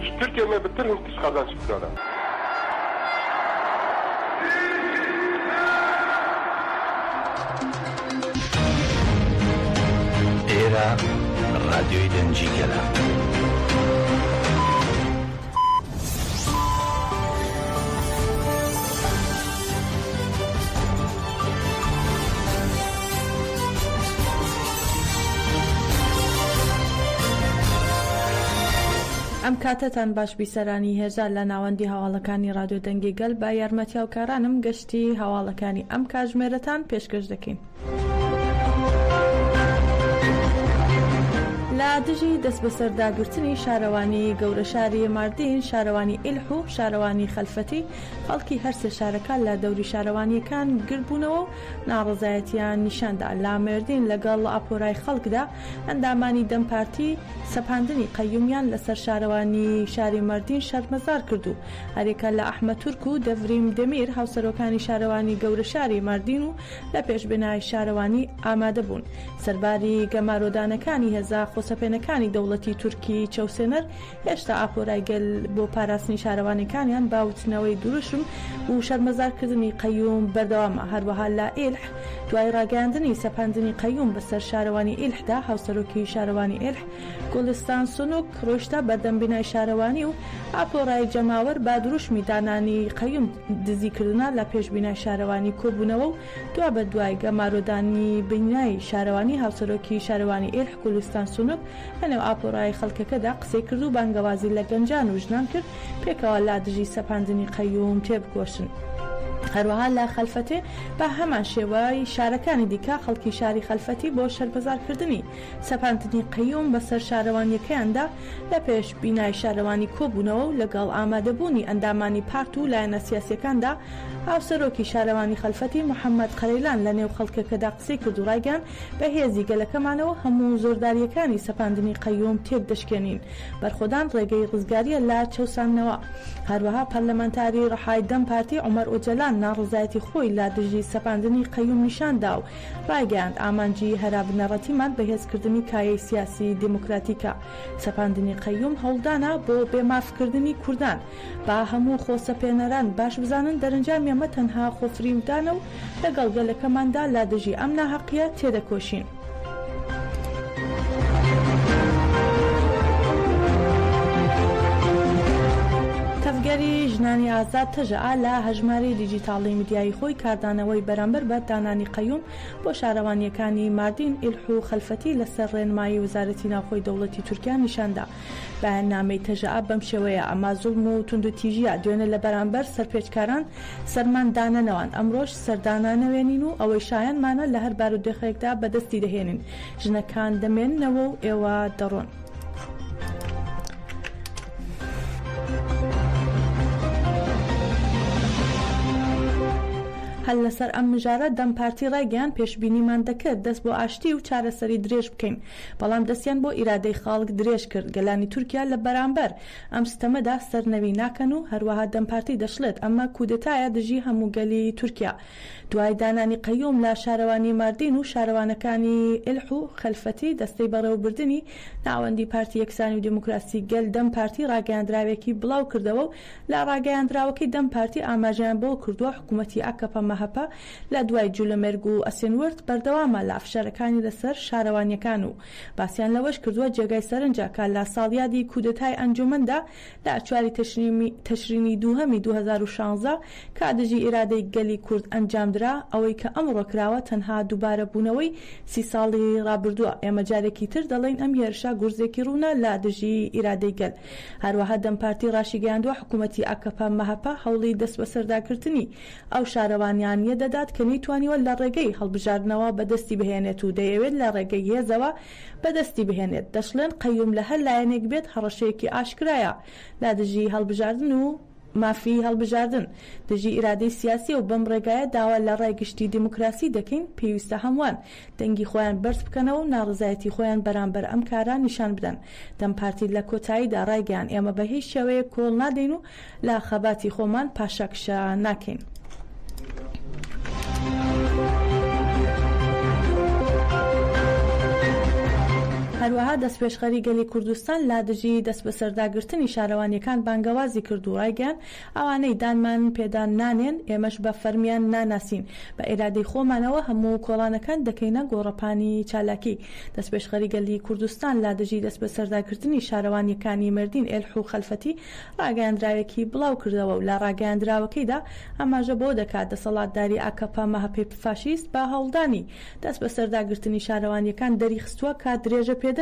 Ji Tirkiye me bitir hin tişt qazanç bikirana. ئێرە ڕادیۆی دەنگی گەلە. ئەم کاتەتان باش بیسەرانی هێژا لە ناوەندی هەواڵەکانی ڕادیۆ دەنگی گەل بە یارمەتی هاوکارانم گەشتی هەواڵەکانی ئەم کاژمێرەتان پێشکەش دەکەین. لە دژی دەستبەسەرداگرتنی شارەوانی گەورەشاری ماردین، شارەوانی ئیلح و شارەوانی خەلفەتی، خەڵکی هەرسێ شارەکە لە دەوری شارەوانییەکان گردبوونەوە و ناڕەزایەتییان نیشاندا. لە مێردین لەگەڵ ئاپۆرای خەڵکدا، ئەندامانی دەم پارتی سەپاندنی قەیومیان لەسەر شارەوانی شاری مەردین شەرمەزار کرد و هەریەکە لە ئەحمەد تورک و دەڤریم دەمیر هاوسەرۆکانی شارەوانی گەورەشاری ماردین و لە پێش بینای شارەوانی ئامادە بوون. سەرباری گەمارۆدانەکانی هێزە خۆسەپێنەکانی دەوڵەتی تورکی چەوسێنەر، هێشتا ئاپۆرای گەل بۆ پاراستنی شارەوانیەکانیان بە وتنەوەی دروشم و شەرمەزارکردنی قەیوم بەردەوامە. هەروەها لە ئێلح دوای ڕاگەیاندنی سەپاندنی قەیوم بەسەر شارەوانی ئیلحدا، هاوسەرۆکی شارەوانی ئێلح گوڵستان سونوک ڕۆیشتە بەردەم بینای شارەوانی و ئاپۆرای جەماوەر بە دروشمی دانانی قەیوم دزیکردنە لە پێش بینای شارەوانی کۆبوونەوە و دوابەدوای گەمارۆدانی بینای شارەوانی هاوسەرۆکی شارەوانی ئێلح گوڵستان سونوک لەنێو ئاپۆرای خەڵکەکەدا قسەی کرد و بانگەوازی لە گەنجان و ژنان کرد پێکەوە لە دژی سەپاندنی قەیوم تێبکۆشن. هەروەها لە خەلفەتێ بە هەمان شێوەی شارەکانی دیکە خەڵکی شاری خەلفەتی بۆ شەرمەزارکردنی سەپاندنی قەیوم بەسەر شارەوانییەکەیاندا لە پێش بینای شارەوانی کۆبوونەوە و لەگەڵ ئامادەبوونی ئەندامانی پارت و لایەنە سیاسییەکاندا هاوسەرۆکی شارەوانی خەلفەتی محەمەد قەرەیلان لەنێو خەڵکەکەدا قسەی کرد و ڕایگەیاند بە هێزی گەلەکەمانەوە هەموو زۆردارییەکانی سەپاندنی قەیوم تێکدەشکێنین. بەرخۆدان ڕێگەی ڕزگارییە لە چەوساندنەوە. هەروەها پەرلەمانتاری ڕحای دەم پارتی عومەر ئۆجەلان ناڕەزایەتی خۆی لە دژی سەپاندنی قەیوم نیشان دا و ڕایگەیاند، ئامانجی هەرە بنەڕەتیمان بەهێزکردنی کایەی سیاسی دیموکراتیکە. سەپاندنی قەیوم هەوڵدانە بۆ بێمافکردنی کوردان. با هەموو خۆسەپێنەران باش بزانن دەرەنجامی ئەمە تەنها خۆفریودانە و لەگەڵ گەلەکەماندا لە دژی ئەم ناهەقییە تێدەکۆشین. تەڤگەری ژنانی ئازاد، تەژەئا، لە هەژماری دیجیتاڵی میدیایی خۆی کاردانەوەی بەرامبەر بە دانانی قەیوم بۆ شارەوانییەکانی ماردین، ئیلح و خەلفەتی لەسەر ڕێنمایی وەزارەتی ناوخۆی دەوڵەتی تورکیا نیشاندا. بەیاننامەی تەژەئا بەم شێوەیە، ئەمە زوڵم و توندوتیژییە، دوێنێ لە بەرامبەر سەرپێچکاران سەرمان دانەنەواند، ئەمڕۆش سەردانانەوێنین و ئەوەی شایەنمانە لە هەر بارودۆخێکدا بەدەستی دەهێنین، ژنەکان دەمێننەوە و ئێوە دەڕۆن. هەر لەسەر ئەم مژارە دەم پارتی ڕایگەیاند، پێشبینیمان دەکرد دەست بۆ ئاشتی و چارەسەری درێژ بکەین، بەڵام دەستیان بۆ ئیرادەی خەڵک درێژ کرد، گەلانی تورکیا لە بەرامبەر ئەم ستەمەدا سەرنەوی ناکەن و هەروەها دەم پارتی دەشڵێت ئەمە کودەتایە دژی هەموو گەلی تورکیا. دوای دانانی قەیوم لە شارەوانی ماردین و شارەوانەکانی ئیلح و خەلفەتی، دەستەی بەڕێوەبردنی ناوەندی پارتی یەکسانی و دیموکراسی گەل دەم پارتی ڕاگەیاندراوێکی بڵاوکردەوە و لە ڕاگەیاندراوەکەی دەم پارتی ئاماژەیان بەوە کردووە حکومەتی ئاکەپە مەهەپە لە دوای جولەمێرگ و ئەسێنورد بەردەوامە لە فشارەکانی لەسەر شارەوانییەکان و باسیان لەوەش کردووە جێگای سەرنجە کە لە ساڵیادی کودەتای ئەنجومەندا لە چواری تشرینی دووهەمی 2016 کە دژی ئیرادەی گەلی کورد ئەنجامدرا ئەوەی کە ئەمڕۆ کراوە تەنها دووبارەبوونەوەی سی ساڵی ڕابردووە ئێمە جارێکی تر دەڵێین ئەم هێرشە گورزێکی ڕوونە لە دژی ئیرادەی گەل هەروەها دەم پارتی ڕاشیگەیاندووە حکومەتی ئاکەپە مەهەپە هەوڵی دەستبەسەرداگرتنی ئەو شارەوانیانیە دەدات کە نەیتوانیوە لە ڕێگەی هەڵبژاردنەوە بەدەستی بهێنێت و دەیەوێت لە ڕێگەی هێزەوە بەدەستی بهێنێت، دەشڵێن قەیوم لە هەر لایەنێک بێت هەڕەشەیەکی ئاشکرایە لە دژی هەڵبژاردن و مافی هەڵبژاردن دژی ئیرادەی سیاسیە و بەم ڕێگایە داوا لە ڕای گشتی دیموکراسی دەکەین پێویستە هەمووان دەنگی خۆیان بەرز بکەنەوە و ناڕەزایەتی خۆیان بەرامبەر ئەم کارە نیشان بدەن. دەم پارتی لە کۆتاییدا ڕایگەیاند ئێمە بە هیچ شێوەیەک کۆڵ نادەین و لە خەباتی خۆمان پاشەکشە ناکەین. هەروەها دەستپێشخەری گەلی کوردستان لە دژی دەستبەسەرداگرتنی شارەوانییەکان بانگەوازی کرد و ڕایگەیاند، ئەوانەی دانمان پێدا نانێن، ئێمەش بە فەرمیان ناناسین، بە ئیرادەی خۆمانەوە هەموو کۆڵانەکان دەکەینە گۆڕەپانی چالاکی. دەستپێشخەری گەلی کوردستان لە دژی دەستبەسەرداگرتنی شارەوانییەکانی مێردین، ئێلح و خەلفەتی ڕاگەیاندراوێکی بڵاوکردەوە و لە ڕاگەیاندراوەکەیدا ئاماژە بەوە دەکات، دەسەڵاتداری ئاکەپە-مەهەپەی فاشیست بە هەوڵدانی دەستبەسەرداگرتنی شارەوانییەکان دەریخستووە کە درێژەپێدەری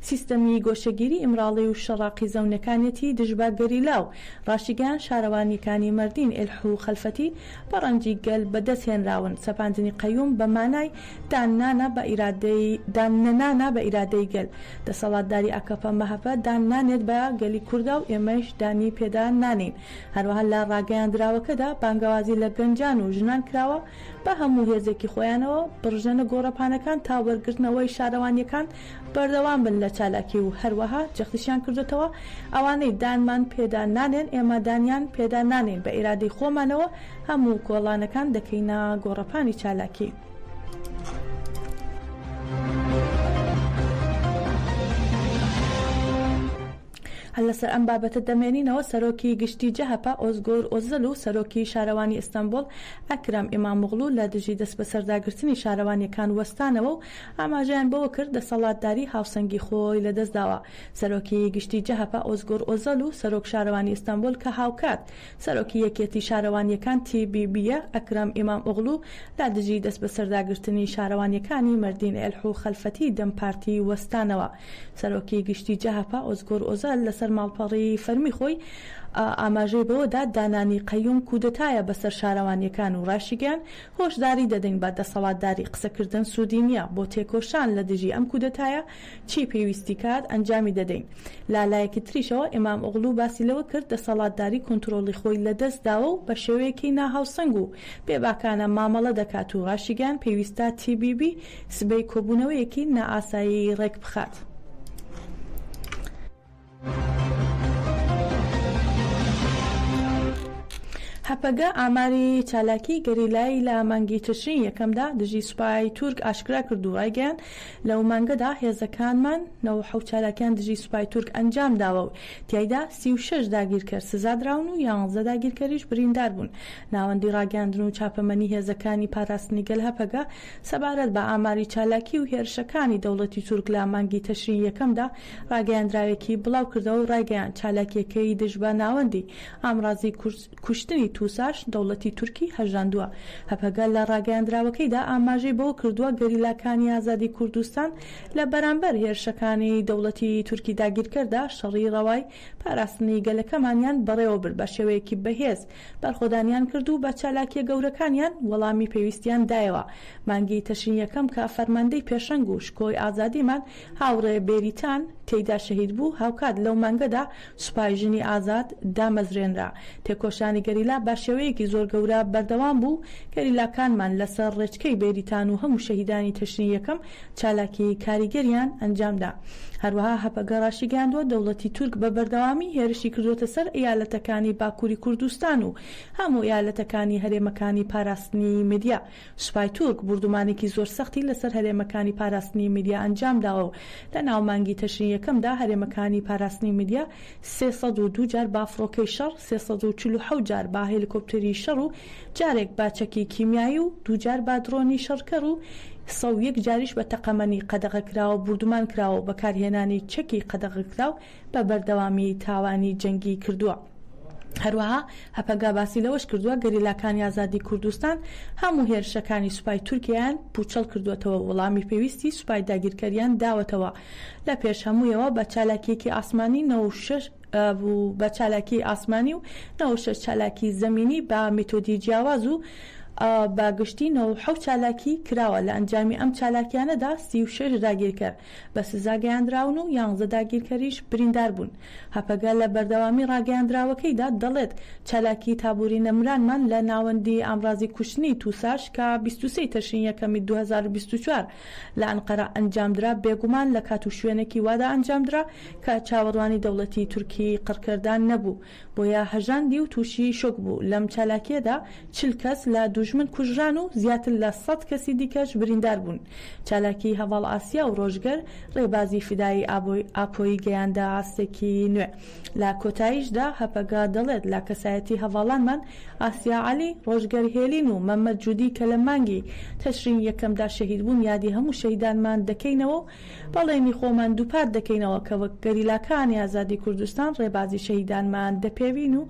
سیستەمی گۆشەگیری ئیمراڵی و شەڕە قیزەونەکانیەتی دژ بە گەریلا و ڕاشیگەیاند شارەوانییەکانی مەردین، ئێلح و خەلفەتی بە ڕەنجی گەل بەدەست هێنراون، سەپاندنی قەیوم بە مانای دان نانە بە ئیرادەی دان نەنانە بە ئیرادەی گەل. دەسەڵاتداری ئاکەپە مەهەپە دان نانێت بە گەلی کوردا و ئێمەش دانی پێدا نانێین. هەروەها لە ڕاگەیاندراوەکەدا بانگەوازی لە گەنجان و ژنان کراوە بە هەموو هێزێکی خۆیانەوە بڕژێنە گۆڕەپانەکان تا وەرگرتنەوەی شارەوانییەکان بەردەوام بن لە چالاکی و هەروەها جەختیشیان کردۆتەوە ئەوانەی دانمان پێدا نانێن ئێمە دانیان پێدا نانێین بە ئیرادەی خۆمانەوە هەموو کۆڵانەکان دەکەینە گۆڕەپانی چالاکی. هەر لەسەر ئەم بابەتە دەمێنینەوە، سەرۆکی گشتی جەهەپە ئۆزگور ئۆزەل و سەرۆکی شارەوانی ئیستەنبوڵ ئەکرەم ئیمامئۆغڵو لە دژی دەستبەسەرداگرتنی شارەوانییەکان وەستانەوە و ئاماژەیان بەوە کرد دەسەڵاتداری هاوسەنگی خۆی لەدەستداوە. سەرۆکی گشتی جەهەپە ئۆزگور ئۆزەل و سەرۆک شارەوانی ئیستەنبوڵ کە هاوکات سەرۆکی یەکێتی شارەوانییەکان TBB یە، ئەکرەم ئیمامئۆغڵو لە دژی دەستبەسەرداگرتنی شارەوانییەکانی مەردین ئێلح و خەلفەتی دەم پارتی وەستانەوە. سەرۆکی گشتی جەهەپە ئۆزگور ئۆزەل لەسەر ماڵپەڕی فەرمی خۆی ئاماژەی بەوەدا، دانانی قەیوم کودەتایە بەسەر شارەوانییەکان و راشیگەیاند، هۆشداری دەدەین بە دەسەڵاتداری قسەکردن سوودی نییە، بۆ تێکۆشان لە دژی ئەم کودەتایە چی پێویستی کات ئەنجامی دەدەین. لە لایەکی تریشەوە ئیمامئۆغڵو باسی لەوە کرد، دەسەڵاتداری کۆنترۆڵی خۆی لەدەست داوە و بە شێوەیەکی ناهاوسەنگ و بێباکانە مامەڵە دەکات و راشیگەیاند، پێویستە TBB سبەی کۆبوونەوەیەکی نائاسایی رێکبخات. هەپەگە ئاماری چالاکی گەریلایی لە مانگی تشرینی یەکەمدا دژی سوپای تورک ئاشکرا کرد و ڕایگەیاند، لەو مانگەدا هێزەکانمان 97 چالاکیان دژی سوپای تورک ئەنجامداوە و تیایدا 36 داگیرکەر سزادراون و یانزە داگیرکەریش بریندار بوون. ناوەندی ڕاگەیاندن و چاپەمەنی هێزەکانی پاراستنی گەل هەپەگە سەبارەت بە ئاماری چالاکی و هێرشەکانی دەوڵەتی تورک لە مانگی تشرینی یەکەمدا ڕاگەیاندراوێکی بڵاوکردەوە و ڕایگەیاند، چالاکییەکەی دژ بە ناوەندی ئامڕازی کوشتنی توساش دەوڵەتی تورکی هەژاندووە. هەپەگە لە ڕاگەیاندراوەکەیدا ئاماژەی بەوە کردووە، گەریلاکانی ئازادی کوردستان لە بەرامبەر هێرشەکانی دەوڵەتی تورکی داگیرکەردا شەڕی ڕەوای پاراستنی گەلەکەمانیان بەڕێوەبرد بە شێوەیەکی بەهێز بەرخۆدانیان کرد و بە چالاکییە گەورەکانیان وەڵامی پێویستیان دایەوە. مانگی تشرین یەکەم کە فەرماندەی پێشەنگ و شکۆی ئازادیمان هاوڕێ بێریتان تێیدا شەهید بوو، هاوکات لەو مانگەدا سوپای ژنی ئازاد دامەزرێنرا. تێکۆشانی گەریلا بە شێوەیەکی زۆر گەورە بەردەوام بوو، گەریلاکانمان لەسەر ڕێچکەی بێریتان و هەموو شەهیدانی تشرینی یەکەم چالاکی کاریگەریان ئەنجامدا. هەروەها هەپەگە ڕاشیگەیاندووە، دەوڵەتی تورک بە بەردەوامی هێرشی کردووەتە سەر ئیالەتەکانی باکووری کوردستان و هەموو ئیالەتەکانی هەرێمەکانی پاراستنی میدیا. سوپای تورک بوردومانێکی زۆر سەختی لەسەر هەرێمەکانی پاراستنی میدیا ئەنجامداوە و لە ناو مانگی تشرین یەکەمدا هەرێمەکانی پاراستنی میدیا 302 جار با فڕۆکەی شەڕ، 347 جار با هێلیکۆپتەری شەڕ و جارێک بە چەکی کیمیایی و دوو جار بە درۆنی شەڕکەر و 101 جاریش بە تەقەمەنی قەدەغەکراو بوردومان کراوە و بەکارهێنانی چەکی قەدەغەکراو بە بەردەوامی تاوانی جەنگی کردووە. هەروەها هەپەگە باسی لەوەش کردووە، گەریلاکانی ئازادی کوردستان هەموو هێرشەکانی سوپای تورکیایان پووچەڵ کردووەتەوە و وەڵامی پێویستی سوپای داگیرکەریان داوەتەوە لە پێش هەموویەوە بە چالاکییەکی ئاسمانی 96 و بە چالاکیی ئاسمانی و 96 چالاکی زەمینی بە میتۆدی جیاواز و بە گشتی 97 چالاکی کراوە لە ئەنجامی ئەم چالاکیانەدا 36 داگیرکەر بە سزا گەیاندراون و یانزە داگیرکەریش بریندار بوون. هەپەگە لە بەردەوامی ڕاگەیاندراوەکەیدا دەڵێت، چالاکی تابوری نەمرانمان لە ناوەندی ئامرازی کوشتنی توساش کە 23 تشرین یەکەمی 2024 لە ئەنقەرە ئەنجامدرا، بێگومان لە کات و شوێنێکی وادا ئەنجامدرا کە چاوەڕوانی دەوڵەتی تورکی قڕکردان نەبوو، بۆیە هەژاندی و تووشی شۆک بوو. لەم چالاکییەدا 40 کەس لە دوژمنان. دوژمن کوژران و زیاتر لە سەد کەسی دیکەش بریندار بوون. چالاکیی هەڤاڵ ئاسیا و ڕۆژگەر ڕێبازی فیدایی ئاپۆیی گەیاندە ئاستێکی نوێ. لە کۆتاییشدا هەپەگە دەڵێت لە کەسایەتی هەڤاڵانمان ئاسیا عەلی، ڕۆژگەر هێلین و مەمەد جودی کە لە مانگی تەشرینی یەکەمدا شەهید بوون یادی هەموو شەهیدانمان دەکەینەوە و بەڵێنی خۆمان دووپات دەکەینەوە کە وەک گەریلاکانی ئازادی کوردستان ڕێبازی شەهیدانمان دەپێوین و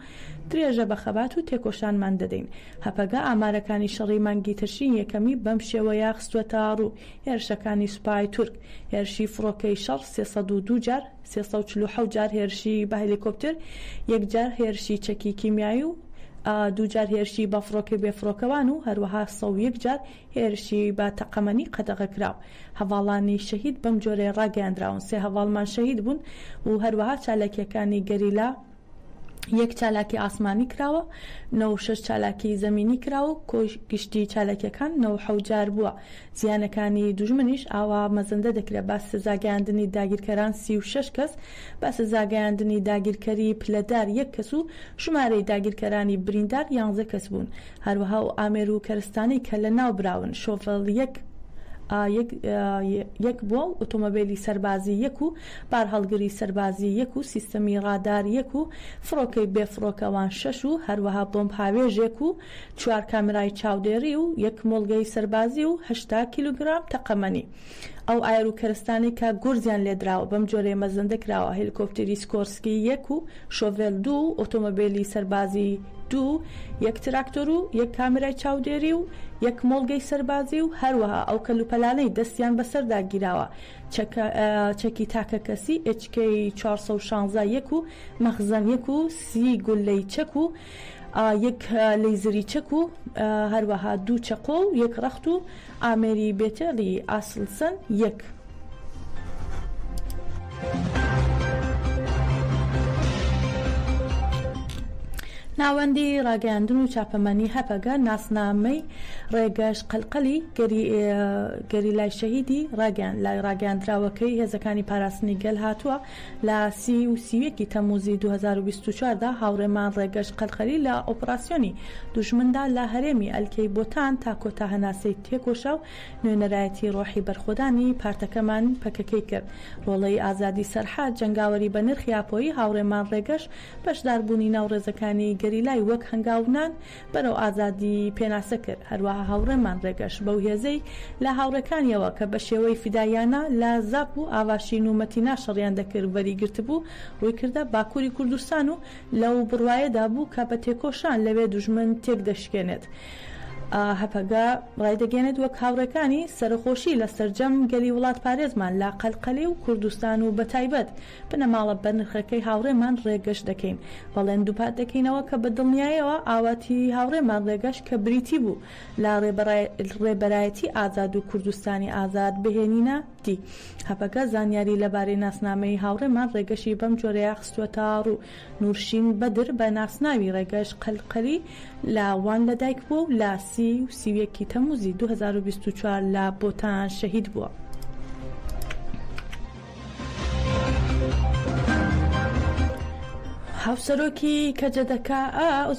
درێژە بە خەبات و تێکۆشانمان دەدەین. هەپەگە ئامارەکانی شەڕی مانگی تشرینی یەکەمی بەم شێوەیە خستووەتەڕوو، هێرشەکانی سوپای تورک، هێرشی فڕۆکەی شەڕ 302 جار، 347 جار هێرشی بە هەلیکۆپتر، یەک جار هێرشی چەکی کیمیایی و دوو جار هێرشی بە فڕۆکەی بێفڕۆکەوان و هەروەها 101 جار هێرشی بە تەقەمەنی قەدەغەکراو. هەڤاڵانی شەهید بەم جۆرەیە ڕاگەیاندراون، سێ هەڤاڵمان شەهید بوون و هەروەها چالاکییەکانی گەریلا یەک چالاکی ئاسمانی کراوە، 96 چالاکی زەمینی کراوە و کۆی گشتی چالاکییەکان 97 جار بووە. زیانەکانی دوژمنیش ئاوا مەزەندە دەکرێت بە سزاگەیاندنی داگیرکەران 36 کەس، بە سزاگەیاندنی داگیرکەری پلەدار یەک کەس و ژمارەی داگیرکەرانی بریندار یانزە کەس بوون. هەروەها ئەو ئامێر و کەرستانەی کە لەناو براون شۆڤڵ یەک یەک یەک بووە و ئۆتۆمۆبیلی سەربازی یەک و بارهەڵگری سەربازی یەک و سیستەمی ڕادار یەک و فڕۆکەی بێفڕۆکەوان شەش و هەروەها بۆمب هاوێژێک و چوار کامێرای چاودێری و یەک مۆڵگەی سەربازی و 80 کیلۆگرام تەقەمەنی. ئەو ئایر و کەرستانەی کە گورزیان لێدراوە بەم جۆرەیە مەزەندە کراوە، هێلیکۆپتێری سکۆرسکی یەک و شۆڤێل دوو و ئۆتۆمۆبیلی سەربازی دوو، یەک تراکتۆر و یەک کامێرای چاودێری و یەک مۆڵگەی سەربازی و هەروەها ئەو کەلوپەلانەی دەستیان بەسەردا گیراوە چەکی تاکەکەسی HK 416 یەک و مەخزەن یەک و سی گوللەی چەک و یەک لەیزری چەک و هەروەها دوو چەقۆ و یەک ڕەخت و ئامێری بێتێڵی ئاسلسەن یەک. ناوەندی ڕاگەیاندن و چاپەمەنی هەپەگە ناسنامەی ڕێگەش قەلقەلی گەریلای شەهیدی ڕاگەیاند. لە ڕاگەیاندراوەکەی هێزەکانی پاراستنی گەل هاتووە، لە سی و 31 ی تەمموزی 2024 دا هاوڕێمان ڕێگەش قەلقەلی لە ئۆپڕاسیۆنی دوژمندا لە هەرێمی ئەلکەی بۆتان تا کۆتا هەناسەی تێکۆشا و نوێنەرایەتی ڕۆحی بەرخۆدانی پارتەکەمان پەکەکەی کرد. ڕۆڵەی ئازادی سەرحەد، جەنگاوەری بەنرخی ئاپۆیی هاوڕێمان ڕێگەش بەشداربوونی ناو ڕێزەکانی گەریلای وەک هەنگاونان بەرەو ئازادی پێناسە کرد. هەروەها هاوڕێمان ڕێگەش بەو هێزەی لە هاوڕێکانیەوە کە بە شێوەی فیداییانە لە زاپ و ئاڤاشین و مەتینا شەڕیان دەکرد وەریگرتبوو، ڕووی کردە باکووری کوردستان و لەو بڕوایەدا بوو کە بە تێکۆشان لەوێ دوژمن تێکدەشکێنێت. هەپەگە ڕایدەگەیەنێت وەک هاوڕێکانی، سەرەخۆشی لە سەرجەم گەلی وڵاتپارێزمان لە قەلقەلی و کوردستان و بەتایبەت بنەماڵە بەنرخەکەی هاوڕێمان ڕێگەش دەکەین. بەڵێن دووپات دەکەینەوە کە بە دڵنیایەوە ئاواتی هاوڕێمان ڕێگەش کە بریتی بوو لە ڕێبەرایەتی ئازاد و کوردستانی ئازاد بهێنینە دی. هەپەگە زانیاری لەبارەی ناسنامەی هاوڕێمان ڕێگەشی بەم جۆرەیە خستووەتەڕوو، نورشین بەدر بە ناسناوی ڕێگەش قەلقەلی لە وان لەدایکبووە و لە سی و 31 ی تەمموزی 2024 لە بۆتان شەهید بووە. هاوسەرۆکی کەجەدەکە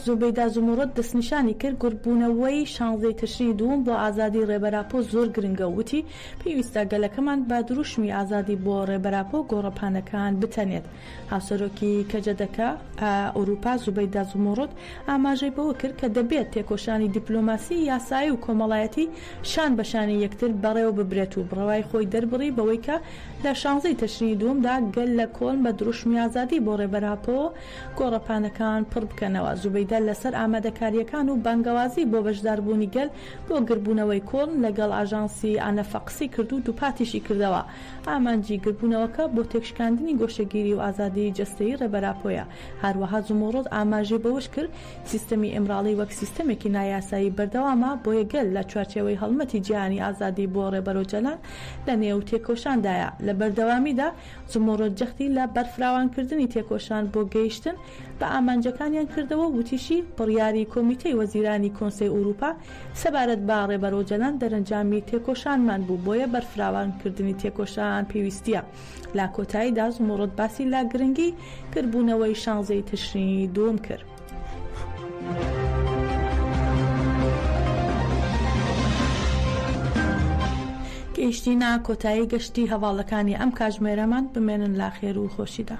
زوبەیدا زوموڕت دەستنیشانی کرد، گڕبوونەوەی شانزەی تشرینی دووەم بۆ ئازادی ڕێبەر ئاپۆ زۆر گرنگە و وتی، پێویستە گەلەکەمان بە دروشمی ئازادی بۆ ڕێبەر ئاپۆ گۆڕەپانەکان بتەنێت. هاوسەرۆکی کەجەدەکە ئەوروپا زوبەیدا زوموڕت ئاماژەی بەوە کرد کە دەبێت تێکۆشانی دیپلۆماسی، یاسایی و کۆمەڵایەتی شان بە شانی یەکتر بەڕێوە ببرێت و بڕوای خۆی دەربڕی بەوەی کە لە شانزەی تشرینی دووەمدا گەل لە کۆڵن بە دروشمی ئازادی بۆ ڕێبەر ئاپۆ گۆڕەپانەکان پڕ بکەنەوە. زوبەیدە لەسەر ئامادەکارییەکان و بانگەوازی بۆ بەشداربوونی گەل بۆ گربوونەوەی کۆڵن لەگەڵ ئاژانسی ئانەفە قسەی کرد و دووپاتیشی کردەوە ئامانجی گربوونەوەکە بۆ تێکشکاندنی گۆشەگیری و ئازادیی جەستەیی ڕێبەر ئاپۆیە. هەروەها زوموڕود ئاماژەی بەوەش کرد، سیستەمی ئیمراڵی وەک سیستەمێکی نایاسایی بەردەوامە، بۆیە گەل لە چوارچێوەی هەڵمەتی جیهانی ئازادی بۆ ڕێبەر ئۆجەلان لە نێو تێکۆشاندایە. لە بەردەوامیدا زوموڕود جەختی لە بەرفراوانکردنی تێکۆشان بۆ گەیشتن بە ئامانجەکانیان کردەوە و وتیشی، بڕیاری کۆمیتەی وەزیرانی کۆنسەی ئورووپا سەبارەت بە ڕێبەر ئۆجەلان دەرەنجامی تێکۆشانمان بوو، بۆیە بەرفراوانکردنی تێکۆشان پێویستییە. لە کۆتاییدا زوموڕد باسی لە گرنگی گربوونەوەی شانزەی تشرینی دووەم کرد. گەیشتینە کۆتایی گەشتی هەواڵەکانی ئەم کاژمێرەمان، بمێنن لە خێر و خۆشیدا.